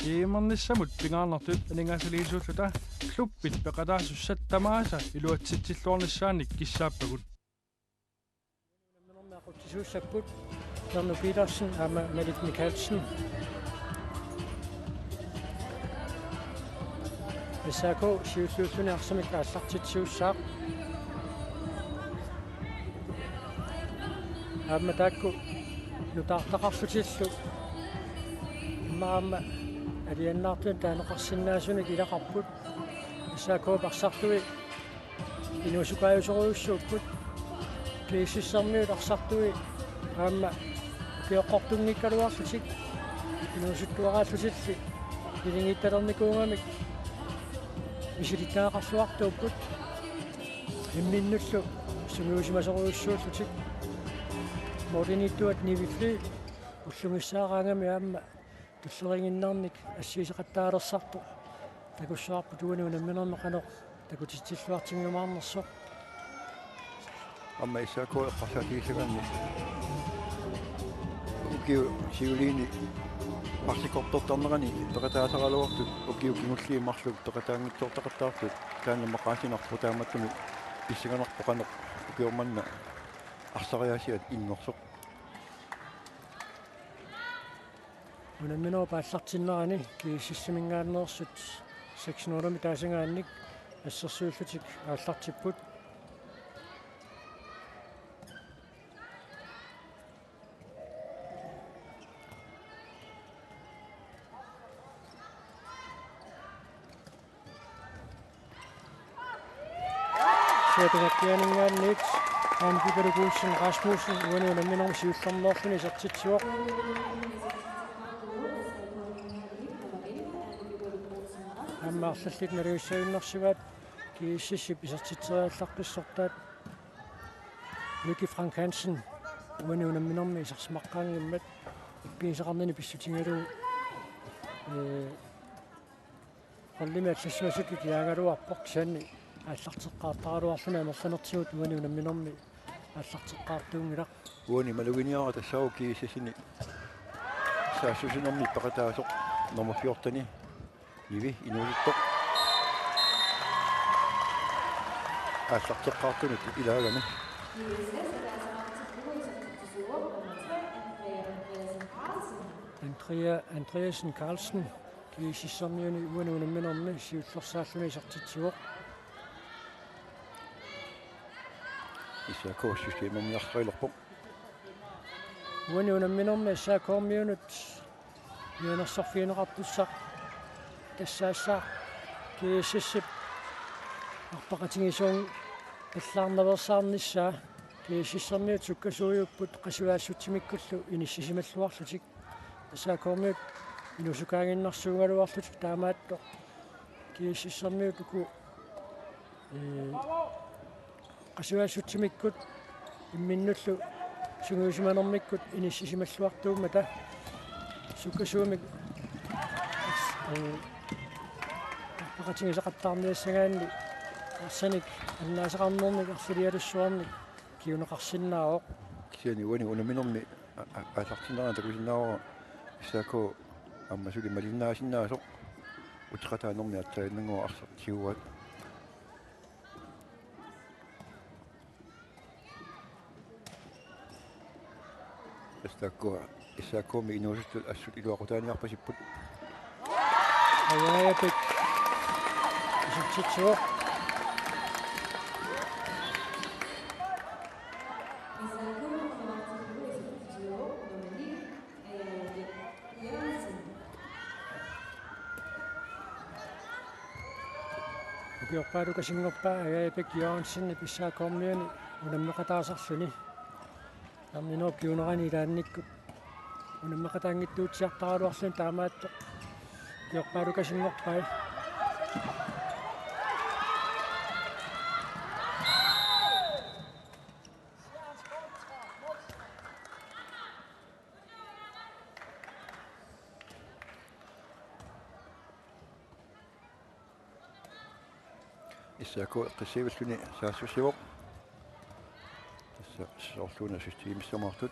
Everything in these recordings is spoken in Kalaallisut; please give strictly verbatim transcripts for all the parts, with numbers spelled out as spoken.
G M-ernissamut pingaarnertut aningaasaliisuulluta klubbit peqataasussat tamaasa iluatsitsilluarnissaannik kissaappagut. Aqutsisuussapput Pernille Petersen aamma Malik Mikkelsen. S A K siulliulluni arsamik aallartitsisussaaq. Aamma taakku nutaartaqarlutillu immaqa aamma alianaartunut taaneqarsinnaasunik ilaqarput. S A K arsartui inuusukaajusorujussuupput. G S S-ermiut arsartui aamma ukioqqortunngikkaluarlutik inuusuttuaraallutilli ilingiittalernikuugamik misilittagaqarluartuupput. Imminnullu sungiusimasorujussuullutik. Mooriniittuat Nivi Fly ullungissaaraangami aamma tulleriiginnarnik assigiseqattaalersartoq takussavarput uani unamminermi qanoq takutitsilluartinngiumaarnersoq. Aamma S A K eqqarsaatigisagaanni ukiut siuliini marsikortortarnerani peqataasaraluartut ukiut kingulliit marluk peqataanngitsoortaqattaartut taanna maqaasinarpoq, taamaattumik pissanganarpoq qanoq ukioq manna arsariaasiat innersoq. Unamminerup aallartinnerani G S S-iminngaanneersut seks nul-imik taasagaannik assersuullutik aallartipput. Siatungakianinngaanniit Anne Pipelukuussen Rasmussen uani unamminermi siullermeerluni isertitsivoq. Aamma arlallit nalugissagunarsivaat G S S-ip isertitseriallaqqissortaat Lykke Frank Hansen uani unamminermi isersimaqqaanngimmat ippigisaqarnini pissutigalugu, ee, holdimi allassimasutut ilaagaluarpoq, kisianni aallarteqqaartaraluarluni amerlanertigut uani unamminermi aallarteqqaartuunngilaq. Uani maluginiaraq tassaavoq G S S-ini saassussinermi peqataasoq nummer fjorten-i Nivi inuusuttoq aallarteqqaartunut ilaagami. Andrea Andreasen Carlsen G S S-ermiuni uani unamminermi siullersaalluni isertitsivoq. S A K systemermiartarilerpoq. Uani unamminermi S A K-miunut mianersorfigineqartussaq tassaassaaq G S S-ip arpaqatigisoq allaarnaveersaarnissaa. G S S-ermiut sukkasuujupput qasujaassutsimiikkullu inissisimalluarlutik. S A K-miut inuusukaaginnarsuugaluarlutik taamaattoq. G S S-ermiut uku, ee, qasujaassutsimiikkut imminnullu sungiusimanermiikkut inissisimalluartuummata sukkasuumik, ee, arpaqatigisaqattaarniassagaanni arsanik annaasaqarnernik arlalialussuarnik kinguneqarsinnaavoq. Kisianni uani unamminermi a-, a-, aallartinnerani takusinnaavara S A K aamma suli malinnaasinnaasoq uteqataanermi aatsaannguaq arsaq tiguaat. S A K, S A K-mi inuusuttut assut iluaqutaaniarpasipput. Ajaajapik isertitsivoq. Ukiorpaalukasinngorpaa Ajaajapik Jørgensen S A K-miuni unammeqataasarluni. Namminerup kingunerani ilaannikkut unammeqataanngitsuutsiartaraluarluni taamaattoq. Ukiorpaalukasinngorpai. S A K eqqissiivilluni saassussivoq. Tassa soorluuna systemissamaartut.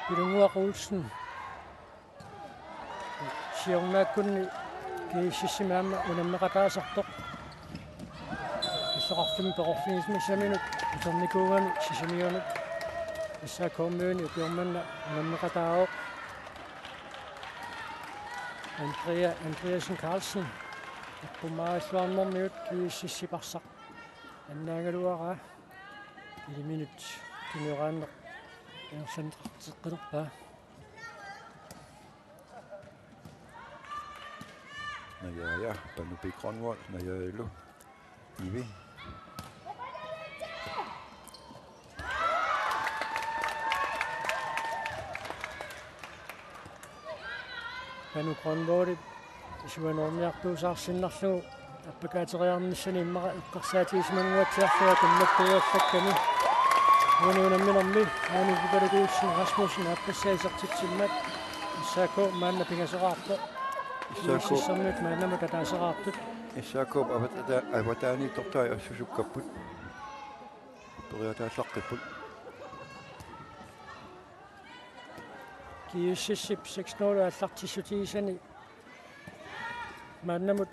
Pilunnguaq Olsen. Siornaakkunni GSS-imi aamma unammeqataasartoq. Illoqarfimmi toqorfigisaminut uternikuu-, sisamigami S A K-miuni ukioq manna unammeqataavoq. Andrea Andreasen Carlsen. Eqqummaarilluarnermigut GSS-ip arsaq annaagaluaraa. Iliminut tunioraanneq ingerlanneqarteqqilerpaa. Najaaja, Panu P. Grønvold, Najaajalu. Nivi. Panu Grønvoldip isuanormiartuusaarsinnarlugu appakaateriarnissani immaqa eqqarsaatigisimannguatsiarlunga tummakkujoorlakkami. Uani unamminermi Aani Kukalukiussen Rasmussen aappassaa isertitsimmat. S A K maanna pingaseraarpoq. S A K. GSS-ermiut maannamut ataaseraartut. S A K avata-, avataaniittortai assusukkapput. Periataallartipput. GSS-ip seks nul aallartissutigisani maannamut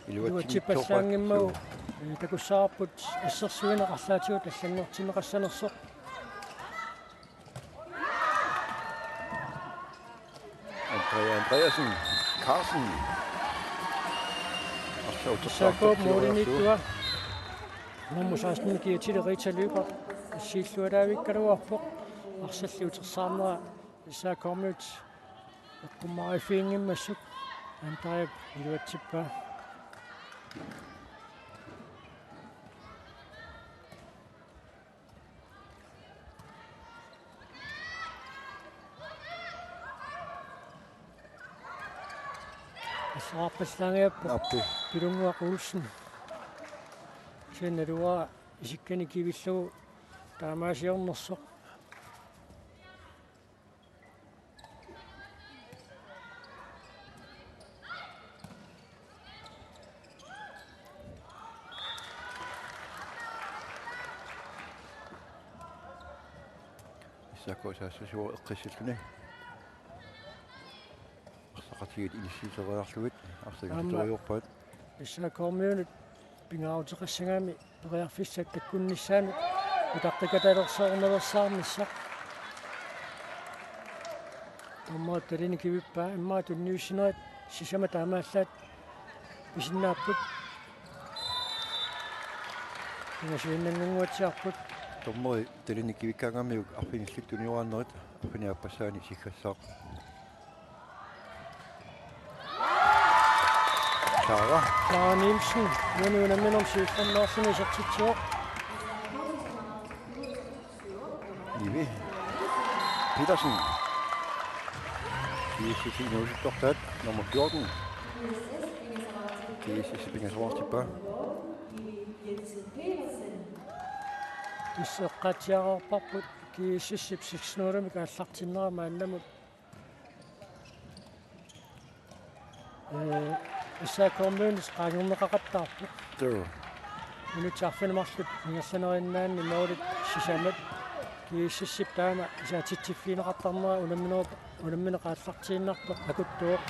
iluatsippallaanngimmagu, ee, takussavarput assersuineq arlaatigut allanngortinneqassanersoq. Andrea Andreasen Carlsen. Arsaq utersaartortigooriarlugu. S A K-p målimiittua nummer seksten kiatili Rita Lyberth assiillualaavikkaluarpoq. Arsalli utersaarnera S A K-miut eqqummariffiginngimmassuk Andreap iluatsippaa. Assersuipallaanngippoq. Aappi. Pilunnguaq Olsen. Kisianni naluara isikkani kivillugu taamaasiornersoq. S A K saassussivoq eqqissilluni. Arsaqatigiit inissiiseriarlugit arsaq ilusitoriarpaat. S A K-miunit pingaaruteqassagami periarfissat takkunnissaannut utaqqikatalersoornaveersaarnissaq. Dommerit talinik kivippaa, immaqa tunniussinerit sisamat taamaallaat pisinnaapput. Pingasuinnanngunnguatsiarput. Dommerit talinik kivikkaangamiuk arfinillit tunioraannerit arfineq-aappassaani siggassaaq. Clara. Clara Nielsen, uani unamminermi siullermeerluni isertitsivoq. Nivi Petersen. GSS-ip inuusuttortaat nummer fjorten. GSS-ip pingasoraartippaa. Tassa eqqaatsiareerparput GSS-ip seks nul-imik aallartinnera maannamut. Ee, S A K-miunit qaangerneqaqattaarpoq. Joo. Minutsit arfineq-marluk ingerlanerinnaanni målit sisamat. GSS-ip taama isaatitsiffigineqartarnera unamminerup-, unammineq aallartiinnartoq akuttuvoq.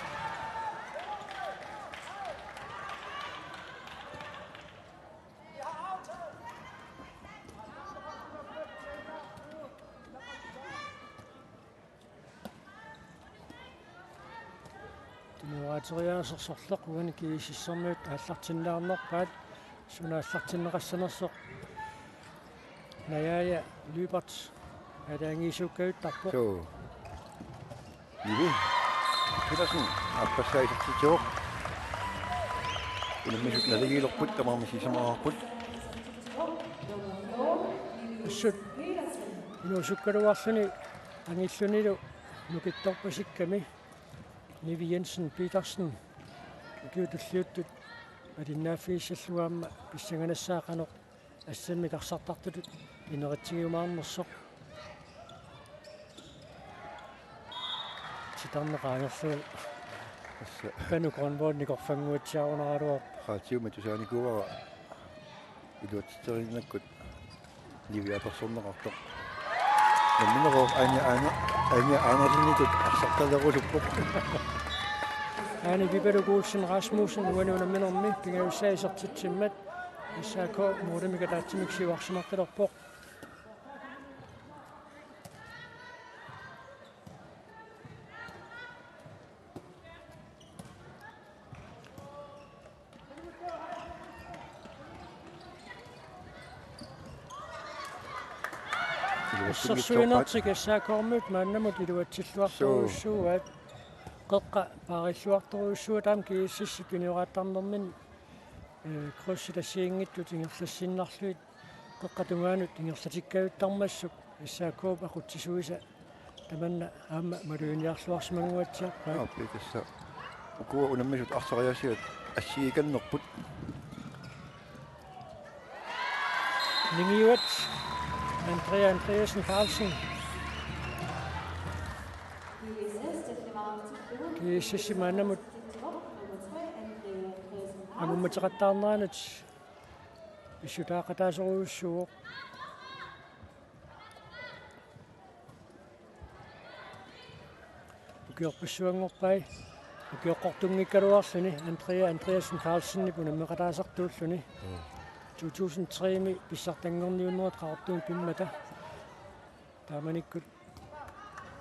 Tunniuteriaasersorleq uani GSS-ermiut aallartinniarnerpaat, suna aallartinneqassanersoq. Najaaja Lyberth aalajangiisuukkajuttarpoq. Joo. Nivi Petersen aappassaa isertitsivoq. Unammisut naligiilerput, tamarmik sisamaraarput. Assut inuusukkaluarluni angillunilu nukittorpasikkami Nivi Jensen Petersen ukiut tulliuttut malinnaaffigissallugu aamma pissanganassaaq qanoq assammik arsartartutut ineritsigiumaarnersoq. Titarneq qaangerlugu. Tassa. Panu Grønvold nikorfannguatsiarunaraluarpoq. Qaatigut tusaanikuuara iluatsitseriinnakkut Nivi apersorneqartoq. Nammineq aani aana aani aanarnittut arsartalerusuppoq. Aani Pipaluk Olsen Rasmussen uani unamminermi pingajussaa isertitsimmat S A K målimik ataatsimik siuarsimaqqilerpoq. Assersuinertik S A K-miut maannamut iluatsilluartorujussuugaat. Qeqqa paarilluartorujussuuvoq aamma G S S-ip tunioraattarnermini, eh, krydsit assigiinngitsut ingerlassinnarlugit qeqqata tungaanut ingerlatikkajuttarmassuk S A K-p aqutsisuisa tamanna aamma maluginiarluarsimanguatsiarpaat. Aappi tassa. Ukua unammisut arsariaasiat assigikannerput. Ningiuat Andrea Andreasen Carlsen. G S S maannamut amummateqattaarneranut pissutaaqataasorujussuuvoq. Ukiorpassuanngorpai ukioqqortunngikkaluarluni Andrea Andreasen Carlsenip unammeqataasartuulluni. Mm. To tusind tre-mi pissartanngorniunnerit Qaqortumi pimmata. Taamanikkut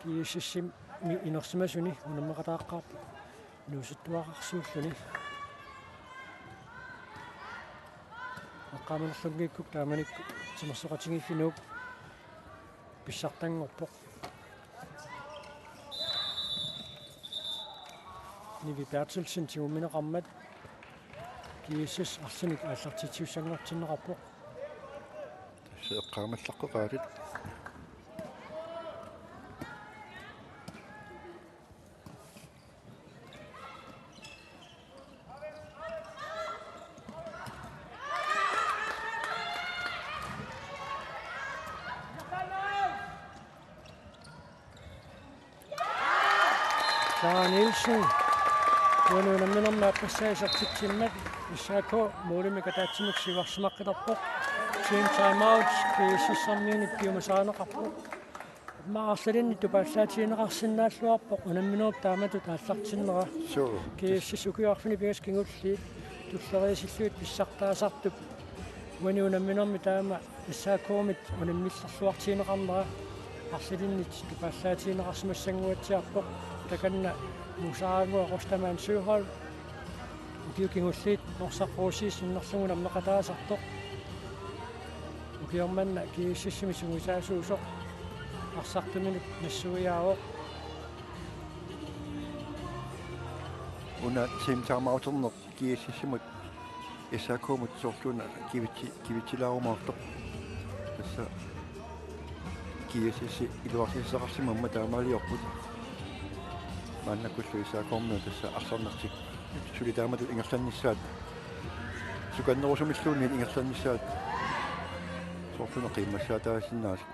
G S S-imi inersimasuni unammeqataaqqaarpoq inuusuttuararsuulluni. Eqqaamanerlunngikkukku taamanikkut timersoqatigiiffinnut pissartanngorpoq. Nivi Berthelsen tigummineqarmat G S S arsamik aallartitsisussanngortinneqarpoq. Tassa eqqaamallaqqeqaatit. Sara Nielsen uani unamminermi aappassaa isertitsimmat S A K målimik ataatsimik siuarsimaqqilerpoq. Team timeout G S S-ermiunit piumasarineqarpoq. Aamma arlalinnik tupaallaatigineqarsinnaalluarpoq unamminerup taamatut aallartinnera. Suu. G S S ukioq arfineq-pingasut kingulliit tulleriisillugit pissartaasartup uani unamminermi taama S A K-mit unammillerluartigineqarnera arlalinnik tupaallaatigineqarsimassannguatsiarpoq. Takanna Musaangu Rostama Søholm ukiut kingulliit Norsaq Rosii sinnerlugu unammeqataasartoq. Ukioq manna G S S-imi sungiusaasuusoq arsartuminut nassuiaavoq. Una team timeouterneq G S S-imut S A K-mut soorluuna kivitsi-, kivitsilaarumaartoq. Tassa G S S iluarsiassaqarsimammat taamaaliorput. Maannakkullu S A K-miut tassa arsarnertik suli taamatut ingerlannissaat, sukannerusumilluunniit ingerlannissaat soorluuna qiimmassaataasinnaasut.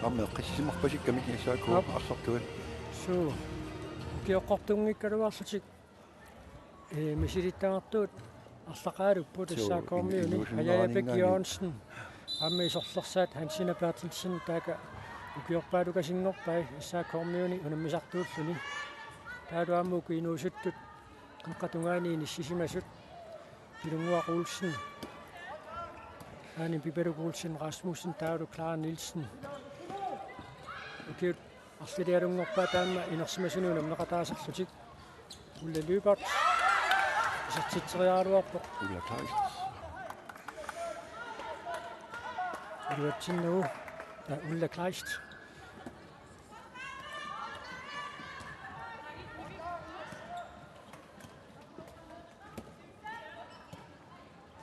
Aamma eqqissisimarpasikkamik S A K. Aap. Arsartuat. Suu. Ukioqqortunngikkaluarlutik, ee, misilittagartuut arlaqaalupput. Suu, S A K-miuni in-, inuusunneraninngaanniit. Ajaja Bech Jørgensen aamma isorlersaat Hansina Berthelsen taakku ukiorpaalukasinngorpai S A K-miuni unammisartuulluni. Taavalu aamma uku inuusuttut qeqqata tungaani inissisimasut Pilunnguaq Olsen, Aani Pipaluk Olsen Rasmussen, taavalu Clara Nielsen. Ukiut arlalialunngorpaat taama inersimasuni unammeqataasarlutik. Ulla Lyberth isertitseriaraluarpoq. Ulla Kleist. Iluatsinnagu, aa, Ulla Kleist.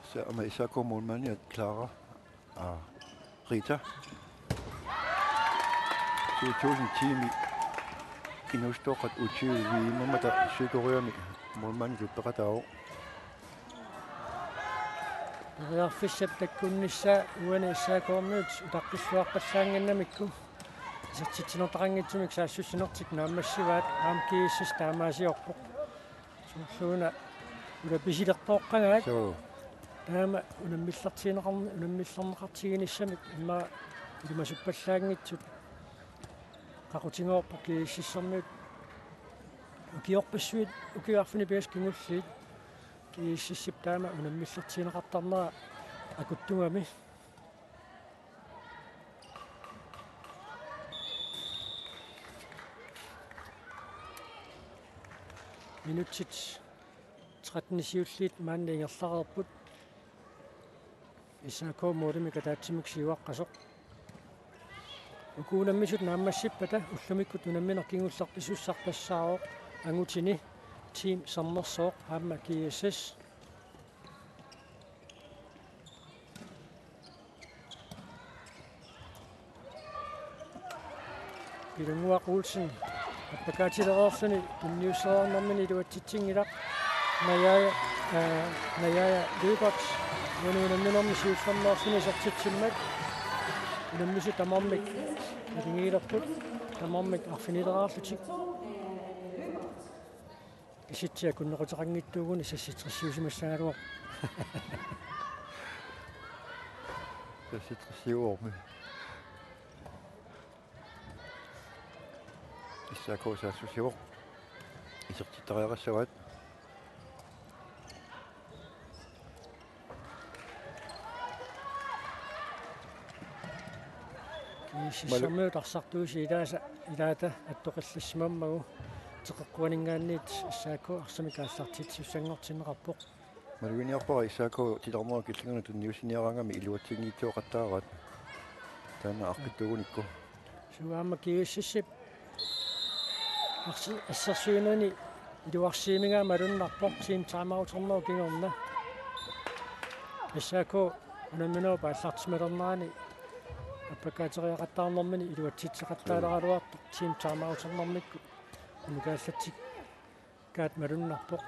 Tassa aamma S A K-p målmandia Clara. Aa, Rita. To tusind ti-mi inuusuttuaqqat U tyve V M-ermata Sydkoreami målmanditut peqataavoq. Periarfissap takkunnissaa uani S A K-miut utaqqilluaqqallaannginnamikku. Isertitsinertaqanngitsumik saassussinertik naammassivaat, aamma G S S taamaasiorpoq. Soorluuna ulapisilertooqqagaat. Suu. Taama unammillertigineqarn-, unammillerneqartiginissamik immaqa ilimasuppallaanngitsut. Qaqutigoorpoq G S S-ermiut ukiorpassuit, ukiorfiit pingasut kingulliit. G S S-ip taama unammillertigineqartarnera akuttugami. Minutsit tretten siulliit maanna ingerlareerput. S A K målimik ataatsimik siuaqqasoq. Uku unammisut naammassippata ullumikkut unammineq kingulleq pisussaq tassaavoq angutini Team Sermersooq aamma G S S. Pilunnguaq Olsen appakaatilereerluni tunniusseriarnermini iluatsitsinngilaq. Najaja, aa, Najaja Lyberth uani unamminermi siullermeersuni isertitsimmat. Unammisut tamarmik naligiilerput, tamarmik arfinileraarlutik. Kisitsiakunnequteqanngittuuguni seksogtresiusimassagaluaq. Seksogtresiuormi. S A K saassussivoq. Isertittariaqassavaat. G S S-ermiut arsartuusi ilaasa, ilaata attoqqillassimammagu teqeqquaninngaanniit S A K arsamik aallartittussanngortinneqarpoq. Maluginiarpara S A K titarnerup killingani tunniussiniaraangami iluatsinngitsuaqattaaraat. Taanna aaqqittuugunikku. Suu aamma G S S-ip arsi-, assersuinani iluarsiimigaa malunnarpoq, team timeouternerup kingorna. S A K unamminerup aallartimalernerani appakaateriaqattaarnermini iluatsitseqattaaleraluartoq team timeouternermikkut unikaallatsikkaat malunnarpoq.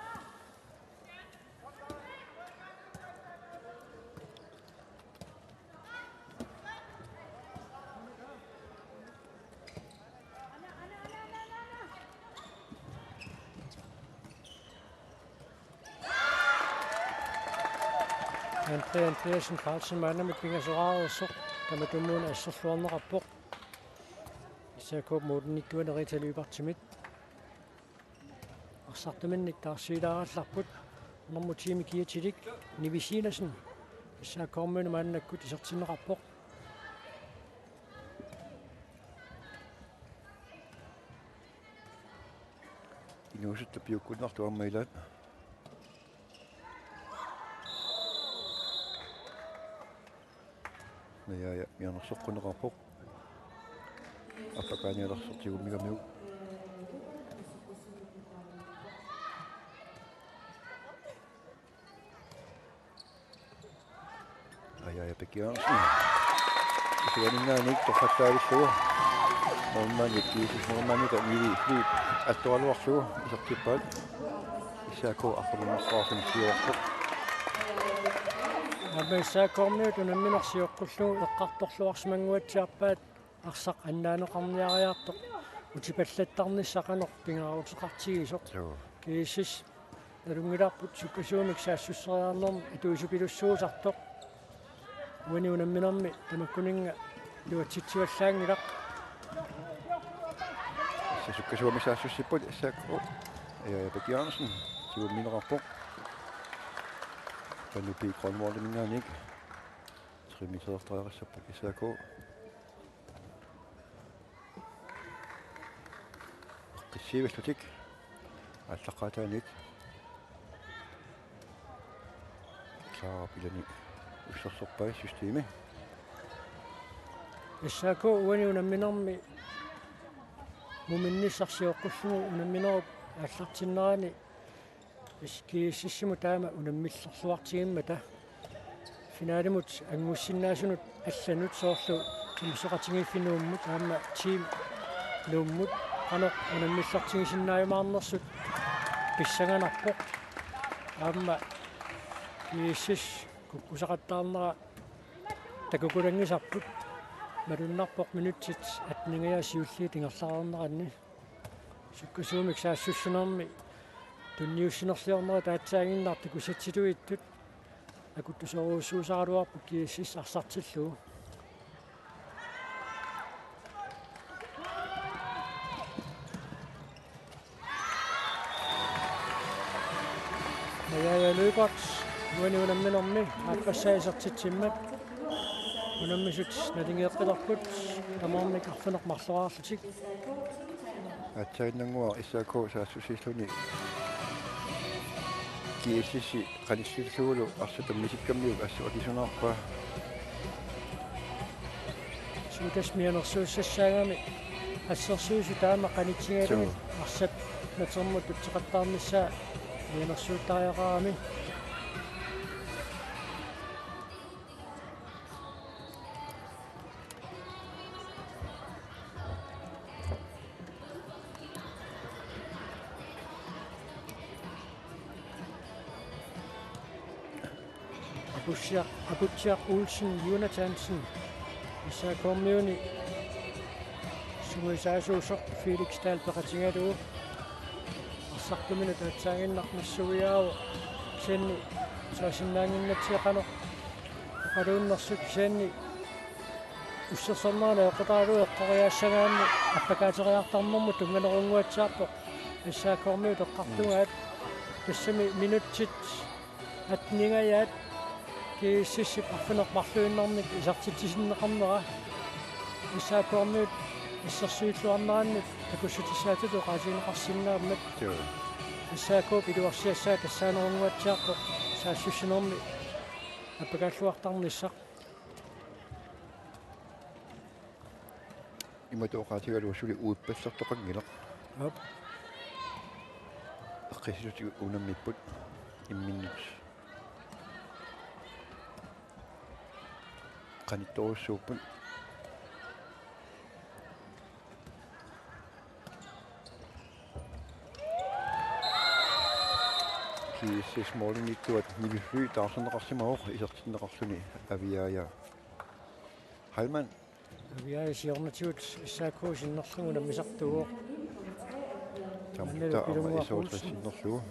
Andre Andreasen Carlsen maannamut pingasoraarsoq tamatumuuna asserluarneqarpoq. S A K-p målimiittuani Rita Lyberthimit. Arsartuminnik taarsiilaarallarput. Nummer ti-mi kiatilik Nivi Silassen S A K-rmiunut maannakkut isertinneqarpoq. Inuusuttut piukkunnartut aamma ilaat. Najaja mianersoqqunneqarpoq. Appakaanialersoq tigummigamiuk. Najaja Pekiaansen. Isuaninngaanniit torrattaavillugu. Målmandit, G S S-p målmandit Nivi Flyt attoraluarlugu isertippaat. S A K arfininngorsaarluni siuarpoq. Aamma S A K-rmiut unammineq sioqqullugu eqqartorluarsimannguatsiarpaat arsaq annaaneqarniariartoq utipallattarnissaq qanoq pingaaruteqartigisoq. Joo. G S S nalunngilarput sukkasuumik saassusseriarnermi atuisupilussuusartoq. Uani unamminermi tamakkuninnga iluatsitsivallaanngilaq. Tassa sukkasuumik saassussipput S A K. Ja, ja, Pekiaansen. Siummineqarpoq. Panu P. Grønvoldiminngaanniit. Trimiteertariaqassapput S A K. Qissiivillutik. Aallaqqaataaniit. Klaarap ilani ussersorpai systemi. S A K uani unamminermi muminnissaq sioqqullugu unamminerup aallartinnerani G S S-imut taama unammillerluartigimmata finalimut angusinnaasunut allanut soorlu Tummisoqatigiiffinni Nuummut aamma Team Nuummut qanoq unammillertigisinnaajumaarnersut pissanganarpoq. Aamma G S S kukkusaqattaarnera takukulanngisarput. malunnarpoq minutsit atteningajaat siulliit ingerlareerneranni. Sukkasuumik saassussinermi tunniussinerliornerat aatsaannginnartoq takusassittuittut akuttusorujussuusaraluarpoq G S S arsartillugu. Najaja Lyberth, uani unamminermi aappassaa isertitsimmat unammisut naligeqqilerput, tamarmik arfineq-marloraarlutik. Aatsaannguaq S A K saassussilluni G S S qanillillugulu arsaq tammisikkammiuk assut akisunaarpaa. Suut tassa mianersuussassaagami assersuisut taama qanitsigalugit. Suu. Arsap natermut tutseqattaarnissaa mianersuuttariaqarami. Aputsiaq, Aputsiaq Olsen Jonathansen, S A K-kormiuni sungiusaasuusoq Felix Dahl peqatigalugu arsartuminut aatsaannginnaq nassuiaavoq, kisianni saasinnaannginnatsiaq qanoq oqaluunnersut, kisianni ussersornerani eqqutaralugu eqqoriaassagaanni appakaateriartarnermut tunnganerunnguatsiarpoq S A K-kormiut eqqartugaat. Tassami minutsit atteningajaat G S S-ip arfineq-marluinnarnik isertitsisinneqarnera S A K-kormiut assersuilluarnerannut takussatissaatitut oqaatigineqarsinnaammat. Joo. S A K-p iluarsiassaa tassaanerunnguatsiarpoq saassussinermi appakaalluartarnissaq. Imatut oqaatigalugu suli uippassertoqanngilaq. Aap. Eqqissisullutik unammipput imminnut. Qanittorujussuupput. G S S-p målimiittuat Nivi Fly taarserneqarsimavoq isertinneqarluni Aviaja Heilmann. Aviaja siornatigut S A K sinnerlugu unammisartuuvoq. Tamannalu taava Pilunguaq S O Olsen. Sinnerlugu.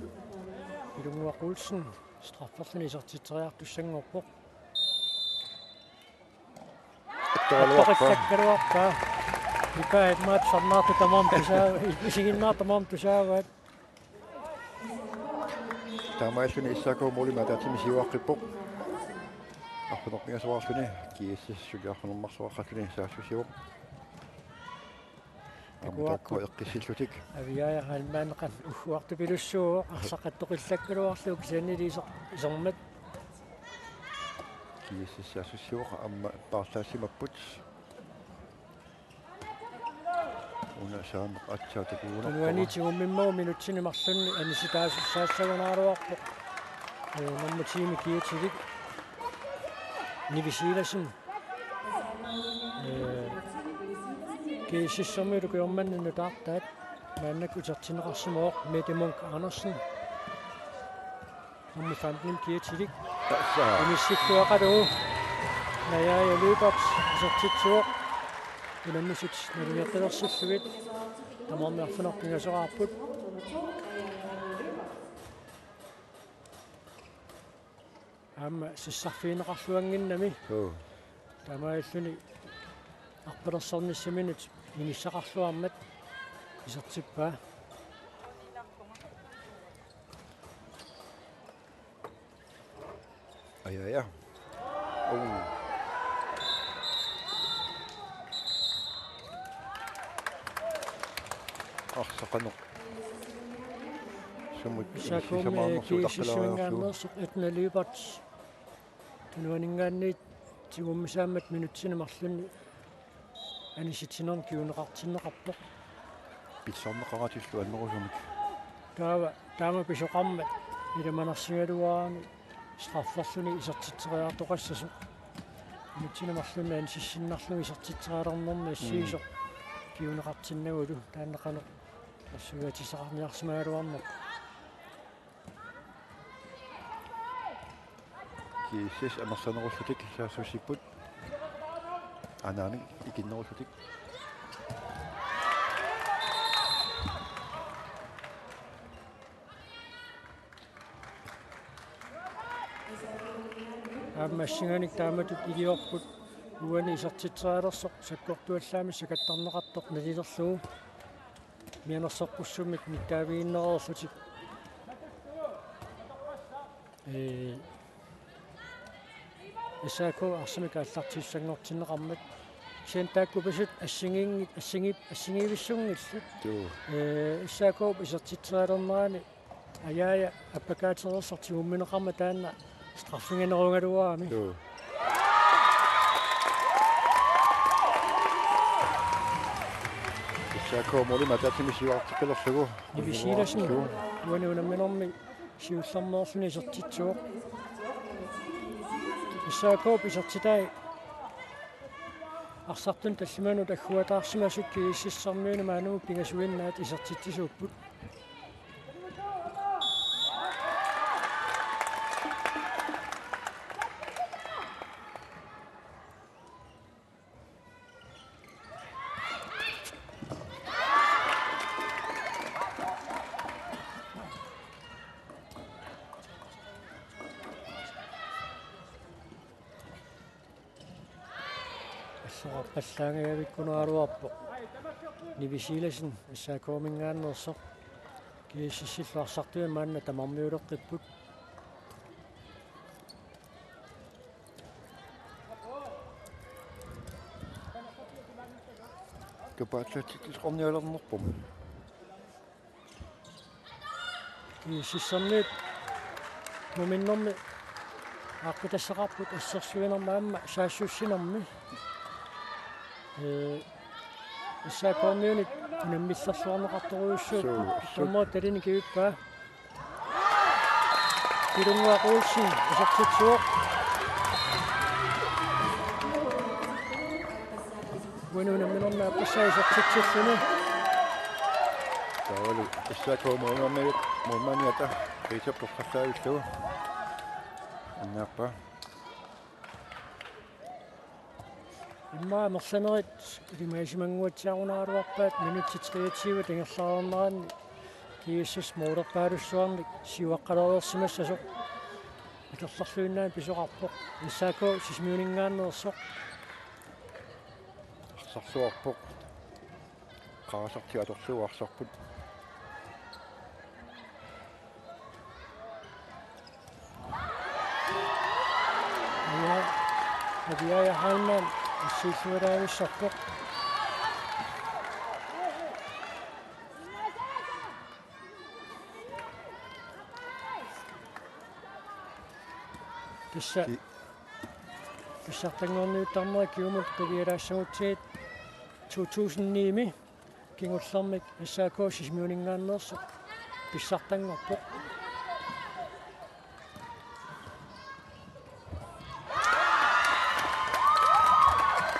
Pilunguaq Olsen strafferluni isertitseriartussanngorpoq. Attoraluarpaa. Attoqillakkaluarpaa. Ipaa immaqa tusarnaartut tamarmik tusaa-, isiginnaartut tamarmik tusaavaat. Taamaalilluni S A K-p målimik ataatsimik siuaqqippoq. Arfineq-pingasoqarluni, G S S suli arfineq-marloqarluni saassussivoq. Aamma taakku eqqissillutik. Aviaja Heilmann qanoq ugguartupilussuuvoq, arsaq attoqillakkaluarlugu kisiannili iser-, isermat. G S S saassussivoq, aamma paarlaassimapput. Una saaneq aatsaat takugunarpara. Uani tigummimmagu minutsini marlunni anisitaasussaassagunaraluarpoq. Ee, nummer ti-mi kiatilik. Nivi Silassen. Ee, G S S-ermiut ukiormanna nutaartaat. Maannakkut isertinneqarsimavoq Mette Munk Andersen. Nummer femten kiatilik. Tassa. Inissilluaqalugu. Najaja Lyberth isertitsivoq. Unammisut naligeqqilersillugit. Tamarmik arfineq-pingasoqarput. Aamma sassarfigineqarluannginnami. Joo. Taamaalilluni arpalersornissaminut inissaqarluarmat isertippaa. Aja, aja. Oh. Arsaq qanoq. Sumut S A K-mi inissisamaarnersoq G S S-iminngaanneersoq Etna Lyberth. Tunuaninngaanniit tigummisaammat minutsini marlunni anisitsinermi kinguneqartinneqarpoq. Pissarneqaratillu annerusumik. Taava, taama pisoqarmat ilimanarsigaluarami strafferluni isertitseriartoqassasoq. Minutsini marlunni anisissinnarlugu isertitserialernermi assigisoq. Mm. Kinguneqartinnagulu taanna qanoq nassuiaatissaqarniarsimagaluarnerpoq. G S S amerlanerullutik saassussipput. Anaanit ikinnerussutik. Aamma assinganik taamatut iliorput uani isertitserialersoq sakkortuallaamik sakattarneqartoq nalilerlugu. Mianersoqqussummik nittaaviginnereerlutik. Ee, S A K arsamik aallartissanngortinneqarmat. Kisianni taakku pisut assigiinngit-, assigii-, assigiivissunngillat. Joo. Ee, S A K isertitserialernerani Ajaaja appakaatereersoq tigummineqarmat taanna straffiginerugaluarami. Joo. S A K-p målmand ataatsimik siuarteqqilerlugu. Nivi Silassen. Joo. Uani unamminermi siullermeerluni isertitsivoq. S A K-p isertitai arsartuni tallimanut agguataarsimasut GSS-ermiunit maannamut pingasuinnaat isertitsisuupput. Assoqarpallaangajavikkunaraluarpoq. Nivi Silassen S A K-minngaanneersoq. GSS-illu arsartuit maanna tamarmiuleqqipput. Tupaatsaatsittoqarnialernerput. GSS-ermiut muminnermi aaqqitassaqarput assersuinermi aamma saassussinermi. Ee, S A K-miunit unammillerluarneqartorujussuupput. Suu, suu. Dommerit talinik kivippaa. Pilunnguaq Olsen isertitsivoq. Uani unamminermi aappassaa isertitsilluni. Taavalu S A K-p målmandi-, målmandiata Peter Pofkassaavittu. Annaappaa. Immaqa amerlanerit ilimagisimannguatsiarunaraluarpaat minutsit treogtyve ingerlareerneranni GSS-p målerpaalussuarnik siuaqqalereersimassasoq akerlerluinnaani pisoqarpoq. S A K Sisimiuninngaanneersoq. Arsarluarpoq. Qarasaartiartorlugu arsarput. Aviaja, Aviaja Heilmann assiillualaavissarpoq. Tassa Ki- pissartanngorniuttarnerat kingumut qivialaassagutsigit to tusind ni-mi kingullermik S A K Sisimiuninngaanneersoq pissartanngorpoq.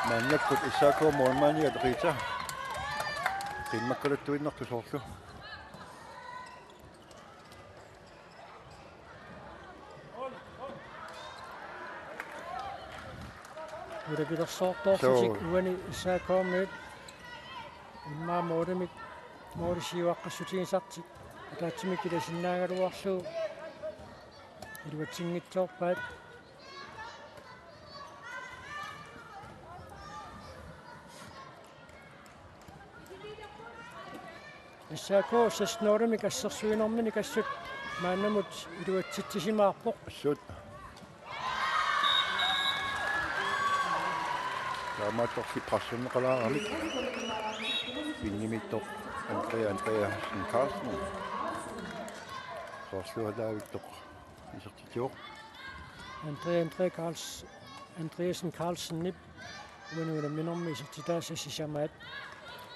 Maannakkut S A K-p målmandiata Rita qimmakkaluttuinnartoq soorlu. Ulapilersoortoorlutik. Suu. Uani S A K-miut immaqa målimik, måli siuaqqassutigisartik ataatsimik ilasinnaagaluarlugu iluatsinngitsoorpaat. S A K seksten-nulimik assersuinerminik assut maannamut iluatsitsisimaarpoq. Assut. Taamaattorli presserneqalaaramik. Vinnimittoq Andrea Andreasen Carlsen. Soorlualaavittoq isertitsivoq. Andrea Andrea Carls-, Andreasen Carlsenip uani unamminermi isertitaasa sisamaat.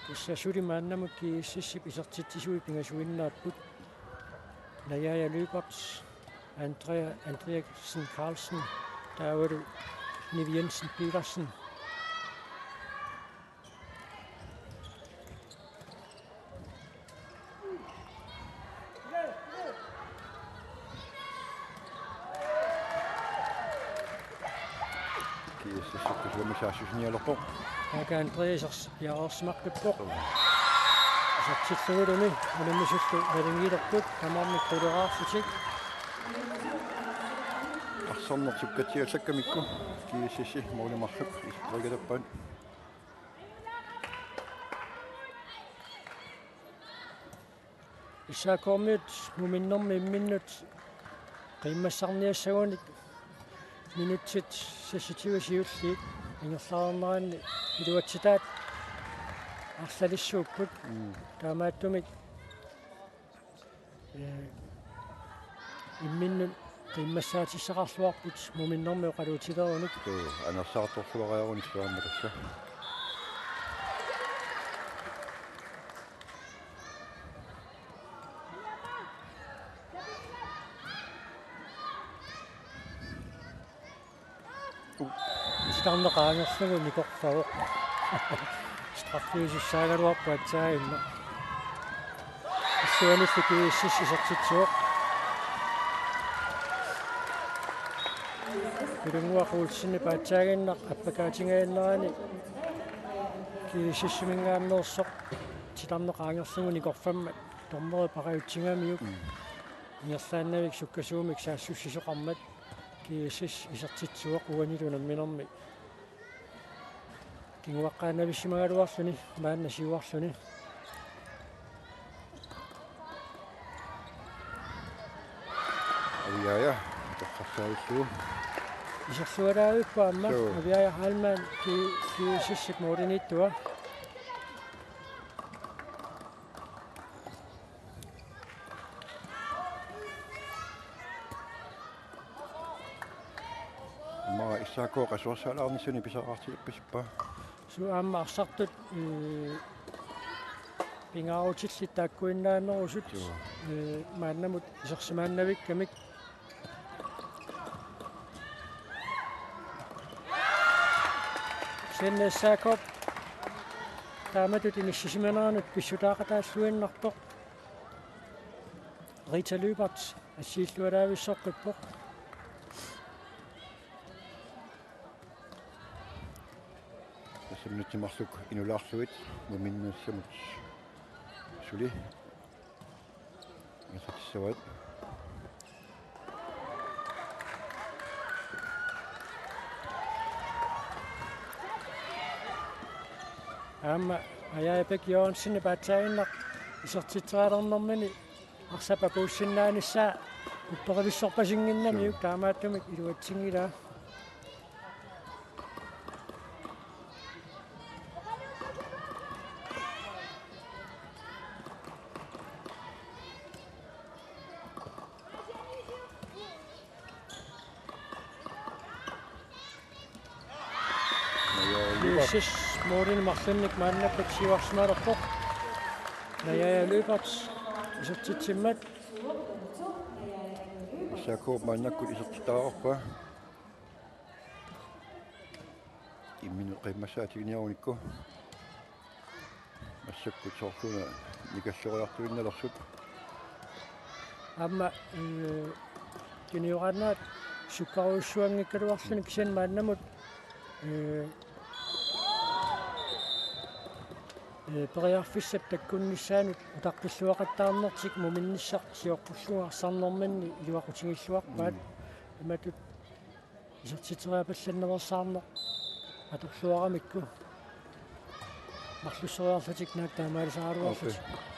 Tassa suli maannamut GSS-ip isertitsisui pingasuinnaapput. Najaja Lyberth, Andrea Andreasen Carlsen, taavalu Nivi Jensen Petersen. G S S sukkasuumik saassussinialerpoq. Taakku Andreas piareersimaqqippoq. Isertillugulumi unammisullu nalingilerput tamarmik quleraarlutik. Arsarneq sukkatsiallakkamikku G S S-i måli marluk isertitaqaat. S A K-miut muminnermi imminnut qiimmassarniassagunik minutsit seksogtyve siulliit ingerlareerneranni iluatsitaat arlalissuupput. Mm. Taamaattumik, eh, imminnut qiimmassaatissaqarluarput muminnermi oqaluutilerunut. Tuu, anersaartorluariaruni suaamma tassa. Titarneq qaangerlugu nikorfavoq. Straffiusussaagaluarpoq aatsaannguaq. Issuanillu G S S isertitsivoq. Pilunnguaq Olsenip aatsaaginnaq appakaatingajannerani G S S-iminngaanneersoq titarneq qaangerlugu nikorfammat dommeri paqajutsigamiuk. Mm. Ingerlaannavik sukkasuumik saassussisoqarmat G S S isertitsivoq uanilu namminermi. Kinguaqqaannavissimagaluarluni maanna siuarluni. Aviaja, toqqarsaavillugu. Isersualaavippoq aamma. Suu. Aviaja Heilmann G-, G S S-ip målimiittua. Aamma S A K qasuersaalaarnissani pisariaqartippa? Suu, aamma arsartut, ee, pingaarutillit taakkuinnaanerusut, joo, ee, maannamut isersimaannavikkamik. Kisianni S A K-p taamatut inissisimaneranut pissutaaqataalluinnarpoq. Rita Lyberth assiillualaavissoqqippoq. Tassa minutsit marluk inulaarlugit muminnissamut suli ingerlatissavaat. Aamma Ajaja Bech Jørgensenip aatsaaginnaq isertitserialernermini arsap apuussinnaanissaa upperivissorpasinnginnamiuk, joo, taamaattumik iluatsinngilaa. G S S målini marlunnik maannakkut siuarsimalerpoq. Naja Lyberth isertitsimmat. S A K maannakkut isertitaqarpaa. Imminut qiimmassaatiginiarunikku. Massakkut soorlu una nikalloriartuinnalersut. Aamma, ee, kinioraannaat sukkarujussuanngikkaluarluni kisianni maannamut, ee, ee, periarfissap takkunnissaanut utaqqilluaqattaarnertik muminnissaq sioqqullugu arsarnerminni iluaqutigilluarpaat. Mm. Imatut isertitseriapallaannaveersaarneq atorluaramikku marlussoriarlutik naak taamaalisaraluarlutik. Okay.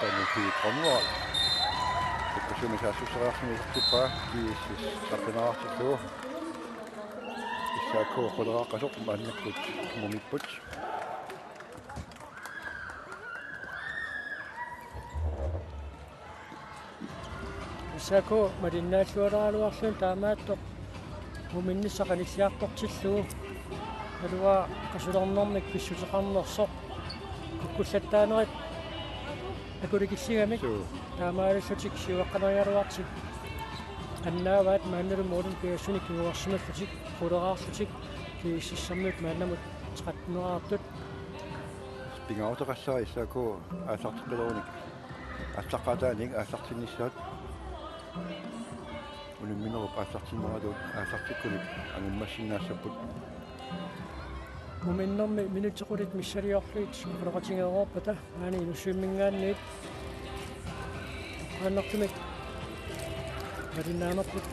Taanna P. Grønvold. Sukkasuumik saassusseriarluni isertippaa, G S S saqqummiunartillugu. S A K quleraaqqasoq maannakkut mumipput. S A K malinnaallualaaluarluni taamaattoq muminnissaq qanilliartortillugu. Naluara qasulernermik pissuteqarnersoq. Kukkullattaanerit akulikilligamik. Suu. Taamaalillutik siuaqqaneriaraluartik annaavaat maannalu målini pingasunut kinguarsimallutik, quleraarlutik, G S S-ermiut maannamut tretten-erartut. Pingaaruteqassaaq S A K aallarteqqilerunik aallaqqaataaniit aallartinnissaat. Unamminerup aallartinneratut aallartikkunik angummassinnaassapput. Muminnermi minutsit qulit missiliorlugit oqaloqatigeereerpata maani Inussivimminngaanniit. Qaannartumik malinnaanerput.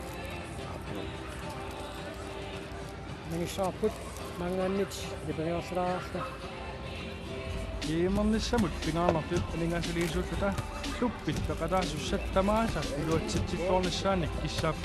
Manissaarput maanngaanniit nipangiorsalaareerluta. Kiimernissamut pingaarnertut aningaasaliisuullutalu peqataasussat tamaasa iluatsitsittoornissaannik kissaap